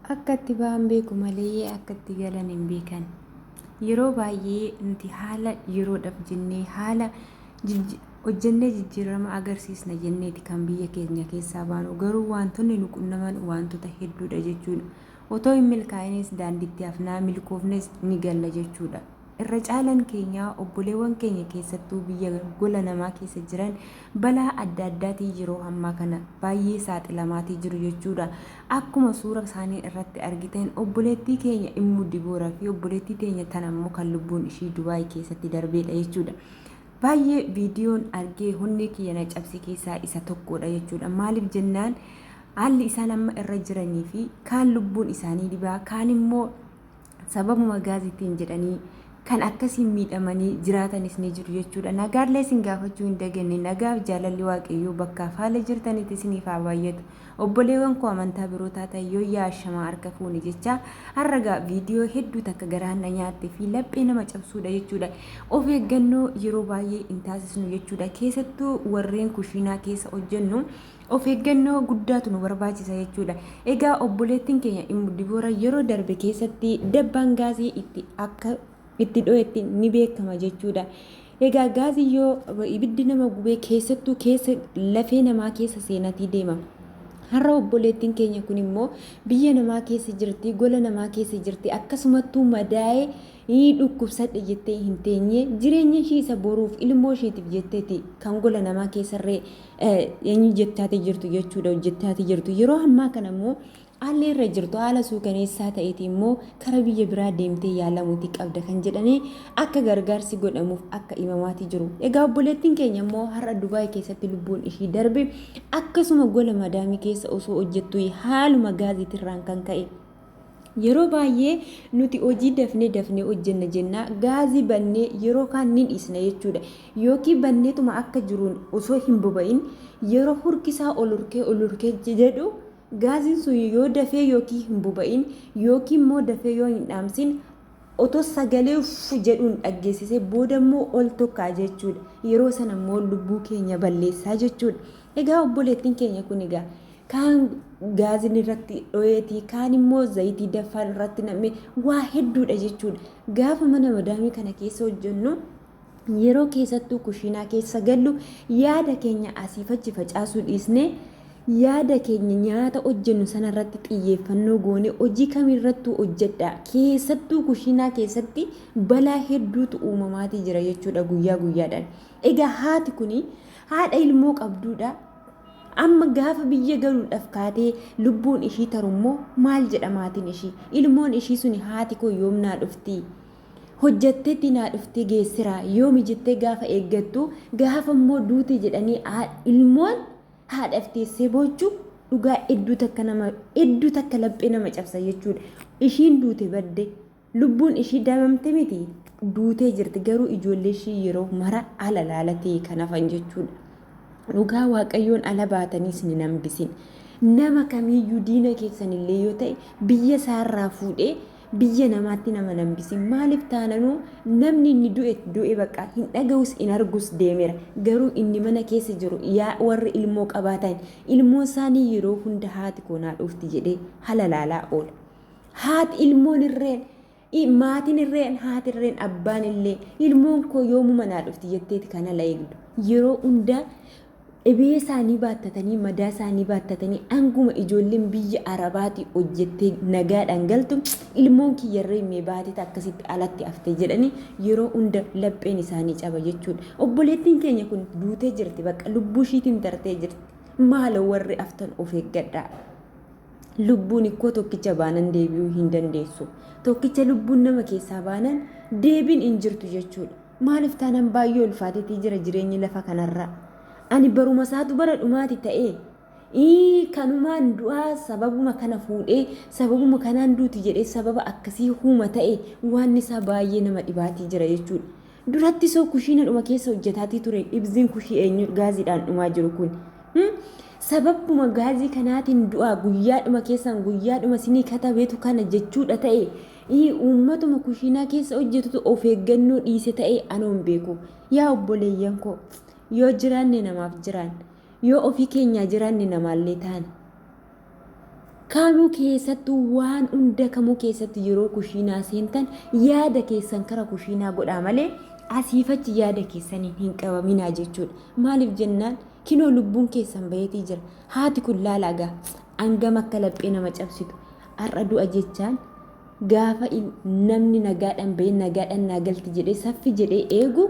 Akka itti ba'an beeku malee akka itti galan hin beekan. Yeroo baay'ee nuti haala yeroodhaaf jennee haala hojjennee jijjiirama agarsiisna jenneeti kan biyya keenya keessaa baanu. Garuu wantoonni nu qunnaman wantoota hedduudha jechuudha. Otoo hin milkaa'inis daandiitti hafnaa, milkoofnes ni galla jechuudha. Irra caalaan keenya obboleewwan keenya keessattuu biyya gola namaa keessa jiran balaa adda addaatiin yeroo ammaa kana baay'ee saaxilamaatii jiru jechuudha. Akkuma suura isaanii irratti argitan obboleettii keenya Immuu Dibooraa fi obboleettii teenya tana immoo kan lubbuun ishii Dubaay keessatti darbeedha jechuudha. Baay'ee viidiyoon argee honnee kiyya na cabse keessaa isa tokkodha jechuudha. Maaliif jennaan, haalli isaan amma irra jiranii fi kaan lubbuun isaanii dhibaa, kaan immoo sababuma gaaziitiin jedhanii kan akkasiin miidhamanii jiraatanis ni jiru jechuudha. Nagaallee isin gaafachuu hin daganne. Nagaaf jaalalli Waaqayyoo bakkaaf haala jirtanitti isiniif haa baay'atu. Obboleewwan koo amantaa biroo taatan, yoo yaashamaa harka fuune jecha, har'a viidiyoo hedduu takka garaan na nyaatte fi laphee nama cabsuudha jechuudha. Of eeggannoo yeroo baay'ee hin taasisnu jechuudha. Keessattuu warreen kushiinaa keessa hojjennu of eeggannoo guddaatu nu barbaachisa jechuudha. Egaa obboleettiin keenya Immu Diboora yeroo darbe keessatti dabbaan gaazii itti akka itti dho'etti ni beekama jechuudha. Egaa gaazii yoo ibiddi nama gubee, keessattuu keessa lafee namaa keessa seenatii deema. Har'a obboleettiin keenya kun immoo biyya namaa keessa jirti, gola namaa keessa jirti, akkasumattuu madaa'ee dhukkubsadhe jettee hin teenye. Jireenya ishii isa boruuf, ilmoo ishiitiif jetteeti kan gola namaa keessarree eenyu jettaati jirtu jechuudha, hojjettaati jirtu. Yeroo ammaa kana immoo haalli irra jirtu haala suukaneessaa ta'eeti immoo kara biyya biraa deemtee yaalamuuti qabda kan jedhanii akka gargaarsi godhamuuf akka himamaatii jiru. Egaa obboleettiin keenya immoo har'a Dubaay keessatti lubbuun ishii darbe, akkasuma gola madaamii keessa osoo hojjettu haaluma gaaziitirraan kan ka'e. Yeroo baay'ee nuti hojii dafnee dafnee hojjenna jennaa gaazii bannee yeroo kaan ni dhiisna jechuudha. Yookiin banneetuma akka jiruun osoo hin boba'in yeroo hurkisaa ol hurkee ol hurkee jedhu, gaaziin sun yoo dafee yookiin hin boba'in yookiin immoo dafee yoo hin dhaamsin, otoo sagalee uff jedhuun dhaggeessisee booda immoo ol tokkaa jechuudha. Yeroo sana immoo lubbuu keenya balleessaa jechuudha. Egaa obboleettiin keenya kun egaa kaan gaaziin irratti dho'eetii, kaan immoo zayitii daffaan irratti nam'ee, waa hedduudha jechuudha. Gaafa mana madaamii kana keessa hojjennu, yeroo keessattuu kushiinaa keessa gallu, yaada keenya asiif achi facaasuu dhiisnee yaada keenya nyaata hojjennu sanarratti xiyyeeffannoo goone hojii kamirrattuu hojjedha. Keessattuu kushiinaa keessatti balaa hedduutu uumamaatii jira jechuudha guyyaa guyyaadhaan. Egaa haati kuni haadha ilmoo qabduudha. Amma gaafa biyya galuudhaaf kaatee lubbuun ishii tarummoo maal jedha maatiin ishii? Ilmoon ishii suni haati koo yoom naa dhufti? Hojjatteetti naa dhuftee geessiraa yoomi jettee gaafa eeggattu, gaafa immoo duute jedhanii ilmoon haadhaaf teessee boochu, dhugaa hedduu takka nama, hedduu takka laphee nama cabsa jechuudha. Ishiin duute badde, lubbuun ishii damamte miti, duutee jirti, garuu ijoollee ishii yeroo mara ala laalatee kan hafan jechuudha. Dhugaa Waaqayyoon ala baataniis ni hambisin. Nama kamiiyyuu, diina keessanillee yoo ta'e, biyya isaarraa fuudhee biyya namaatti nama hambisin. Maaliif taananuu, namni inni du'e du'e bakka hin dhaga'us hin argus, deemera. Garuu inni mana keessa jiru, yaa warri ilmoo qabaatan, ilmoo isaanii yeroo hunda haati koo naa dhufti jedhee hala laalaa oola. Haati ilmoon irreen, maatiin irreen, haati irreen, abbaan illee ilmoon koo yoomuma naa dhufti jetteeti kan ala eegdu. Yeroo hundaa dhibee isaanii baattatanii, madaa isaanii baattatanii, hanguma ijoolleen biyya Arabaatii hojjettee nagaadhaan galtu, ilmoon kiyyarree mee baatee akkasitti alatti hafte jedhanii yeroo hunda lapheen isaanii caba jechuudha. Obboleettiin keenya kun duutee jirti, bakka lubbuu ishiitiin tartee jirti. Maaloo warri haftan of eeggadhaa. Lubbuun ikkoo tokkicha baanan deebi'uu hin dandeessu. Tokkicha lubbuun nama keessaa baanan deebiin hin jirtu jechuudha. Maaliif taanaan, baay'ee ulfaateetii jira jireenyi lafa kanarraa. Ani baruma isaatu bara dhumaati ta'ee kanumaan du'aa, sababuma kana fuudhee sababuma kanaan duuti jedhee sababa akkasii huuma ta'e, waan isaa baay'ee nama dhibaatii jira jechuudha. Duratti soo kushiina dhuma keessa hojjetaatii ture ibziin kushii eenyu gaaziidhaan dhumaa jiru kun. Sababuma gaazii kanaatiin du'aa guyyaadhuma keessaan guyyaadhuma sinii katabeetu kana jechuudha ta'e, uummatuma kushiinaa keessa hojjetutu of eeggannoo dhiise ta'e, anoon beeku. Yaa obboleeyyan koo, yoo jiraanne namaaf jiraan, yoo ofii keenyaa jiraanne namaallee taane. Kamuu keessattuu waan hunda kamuu keessatti yeroo kushiinaa seentan yaada keessan kara kushiinaa godhaa malee asiifachi yaada keessaniin hin qabaminaa jechuudha. Maaliif jennaan kinoo lubbuun keessan baheetii jira. Haati kun laalaa gaa hangam akka laphee nama cabsitu. Har'a du'a jechaan gaafa namni nagaadhaan bahee nagaadhaan naa galti jedhee saffi jedhee eegu,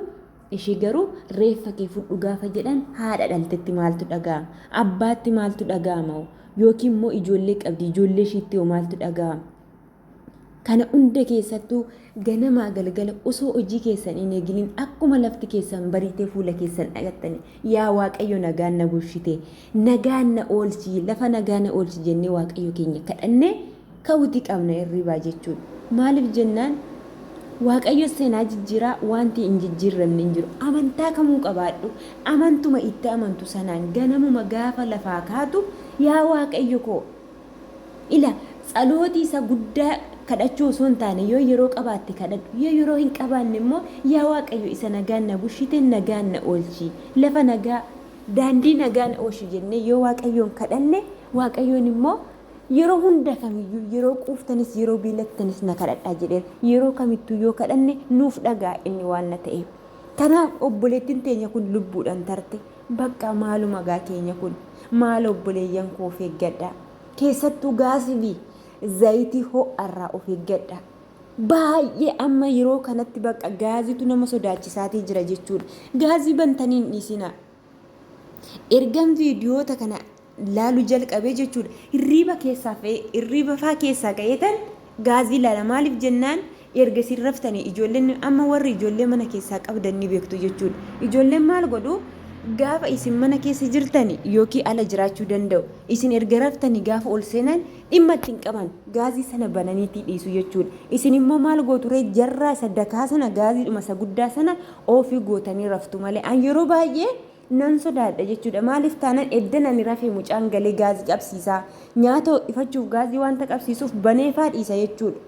ishee garuu reeffa kee fudhu gaafa jedhan haadha dhaltetti maaltu dhaga'ama? Abbaatti maaltu dhaga'ama? Yookiin immoo ijoollee qabdi, ijoollee ishiitti hoo maaltu dhaga'ama? Kana hunda keessattuu ganamaa galgala osoo hojii keessan hin eeginiin akkuma lafti keessan bariitee fuula keessan dhaqattani, yaa Waaqayyo, nagaan na bulchite, nagaan na oolchi, lafa nagaa na oolchi jennee Waaqayyo keenya kadhannee ka'uutii qabna hirribaa jechuudha. Maaliif jennaan Waaqayyo seenaa jijjiiraa, wanti hin jijjiirramne hin jiru. Amantaa kamuu qabaadhu, amantuma itti amantu sanaan ganamuma gaafa lafaa kaatu, yaa Waaqayyo koo, ila tsalootii isa guddaa kadhachuu osoo hin taane, yoo yeroo qabaatte kadhadhu, yoo yeroo hin qabaanne immoo yaa Waaqayyo, isa nagaan na bushite nagaan na oolchi, lafa nagaa, daandii nagaa na oolchi jennee yoo Waaqayyoon kadhanne, Waaqayyoon immoo yeroo hunda kamiyyuu, yeroo quuftanis yeroo beelattanis na kadhadhaa jedheera. Yeroo kamittuu yoo kadhanne nuuf dhagaa inni waan na ta'eef. Kanaaf obboleettiin teenya kun lubbuudhaan tarte. Bakka maaluma gaa keenya kun, maal obboleeyyan koo, of eeggadhaa. Keessattuu gaasii fi zayitii ho'arraa of eeggadhaa. Baay'ee amma yeroo kanatti bakka gaaziitu nama sodaachisaatii jira jechuudha. Gaazii bantanii hin dhiisinaa. Ergan viidiyoota kana laalu jalqabee jechuudha. Hirriiba keessaa fe'ee, hirriiba faa keessaa ka'eetan gaazii laala. Maaliif jennaan erga isin raftanii ijoolleen, amma warri ijoollee mana keessaa qabdan ni beektu jechuudha. Ijoolleen maal godhu? Gaafa isin mana keessa jirtani yookiin ala jiraachuu danda'u. Isin erga raftanii gaafa ol seenan dhimma ittiin qaban gaazii sana bananiitii dhiisu jechuudha. Isin immoo maal gootu ree? Jarraa isa dakaa sana, gaaziidhuma isa guddaa sana oofii gootanii raftu malee. An yeroo baay'ee nan sodaadha jechuudha. Maaliif taanaan eddan ani rafee mucaan galee gaazii qabsiisaa. Nyaata ho'ifachuuf gaazii wanta qabsiisuuf baneefaa dhiisa jechuudha.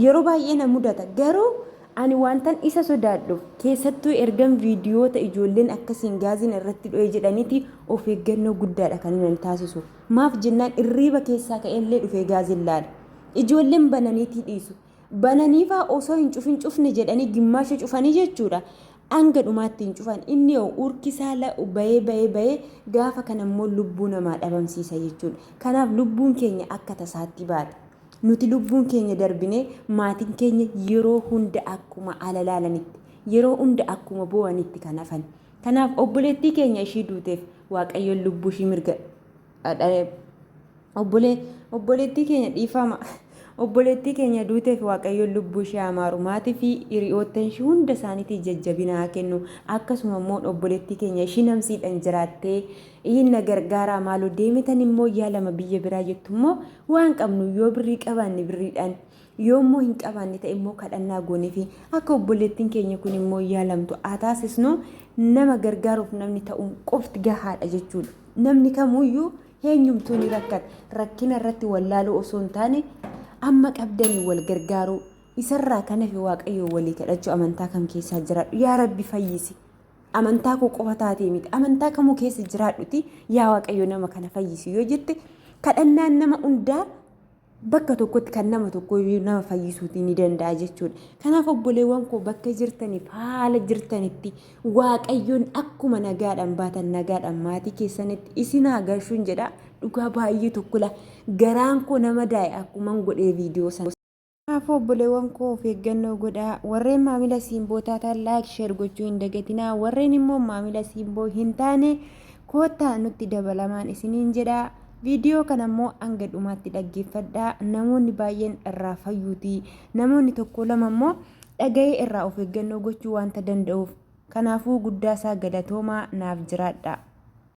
Yeroo baay'ee na mudata. Garuu ani wantan isa sodaadhuuf, keessattuu ergan viidiyoota ijoolleen akkasiin gaaziin irratti dho'e jedhaniiti, of eeggannoo guddaadha kan inni taasisu. Maaf jennaan irriiba keessaa ka'ellee dhufee gaaziin laala. Ijoolleen bananiitii dhiisu. Bananiifaa osoo hin cufin, cufne jedhanii gimmaasha cufanii jechuudha. Hanga dhumaatti hin cufan. Inni hoo urkisaa bahee bahee bahee gaafa kana immoo lubbuu namaa dhabamsiisa jechuudha. Kanaaf lubbuun keenya akka tasaatti baate. Nuti lubbuun keenya darbinee maatiin keenya yeroo hunda akkuma ala laalanitti, yeroo hunda akkuma boo'anitti kan hafan. Kanaaf obboleettii keenya ishii duuteef Waaqayyoon lubbuu ishii mirga, obboleettii keenya, dhiifama, obboleettii keenya duuteef Waaqayyoon lubbuu ishee amaaru, maatii fi hiriyoottan ishii hunda isaaniitii jajjabina haa kennu. Akkasuma immoo obboleettii keenya ishii namsiidhaan jiraattee na gargaaraa maaloo, deemitan immoo yaalama biyya biraa jettu immoo, waan qabnu yoo birrii qabaanne birriidhaan, yoo immoo hin qabaanne ta'e immoo kadhannaa goonee fi akka obboleettiin keenya kun immoo yaalamtu haa taasisnu. Nama gargaaruuf namni ta'uun qofti gahaadha jechuudha. Namni kamuyyuu eenyumtuu ni rakkata. Rakkina irratti wallaaluu osoo hin taane, amma qabdanii wal gargaaruu, isarraa kan hafe Waaqayyo walii kadhachuu. Amantaa kam keessaa jiraadhu, yaa Rabbi fayyisi. Amantaa koo qofa taatee miti. Amantaa kamuu keessa jiraadhuti, yaa Waaqayyo nama kana fayyisi yoo jette, kadhannaan nama hundaa bakka tokkotti kan nama tokko nama fayyisuutii ni danda'a jechuudha. Kanaaf obboleewwan koo, bakka jirtaniif haala jirtanitti Waaqayyoon akkuma nagaadhaan baatan nagaadhaan maatii keessanitti isin haa galchuun jedha. Dhugaa baay'ee tokkola garaan koo nama daa'e akkuman godhee viidiyoo sana. Kanaafuu obboleewwan koo, of eeggannoo godhaa. Warreen maamila Siimboo taatan like, share gochuu hin dagatinaa. Warreen immoo maamila Siimboo hin taane koottaa nutti dabalamaan isiniin jedha. Viidiyoo kana immoo hanga dhumaatti dhaggeeffadhaa. Namoonni baay'een irraa fayyuuti. Namoonni tokko lama immoo dhaga'ee irraa of eeggannoo gochuu wanta danda'uuf. Kanaafuu guddaa isaa galatoomaa, naaf jiraadha.